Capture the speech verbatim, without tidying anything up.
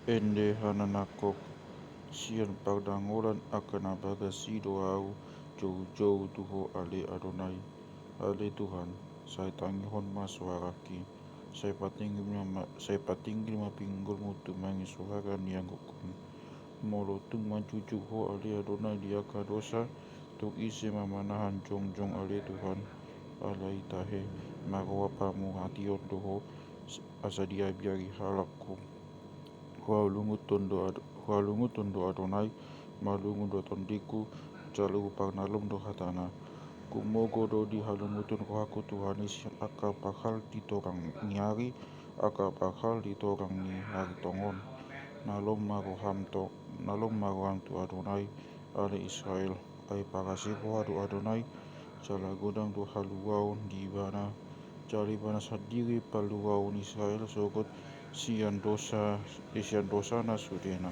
Ende hananangkok, sian pardangolan angka na bagas i do ahu joujou tu Ho ale Adonai. Ale Tuhan, sai tangihon ma soarangki, sai patinggil ma, sai patinggil ma pinggolmu tumangi soara ni anggokkon. Molo tung manjujung Ho ale Adonai di angka dosa, tung ise ma manahan jongjong ale Tuhan? Alai tahe, maroa pamuhation do Ho, asa diabiari halakku. Huhalungunhon do Ad-, huhalungunhon do Adonai, malungun do tondingku, jala huparnalom do hatana. Gumogo do dihalungunhon rohangku Tuhan i sian angka parhal di torang ni ari, angka parhal di torang ni ari tonga on. Nalom ma roham to, nalom ma roham tu Adonai, ale Israel. Ai parasi roha do Adonai, jala godang do haluaon di Ibana. Jala Ibana sandiri paluahon Israel sogot sian dosa, eh, sian dosana sudena.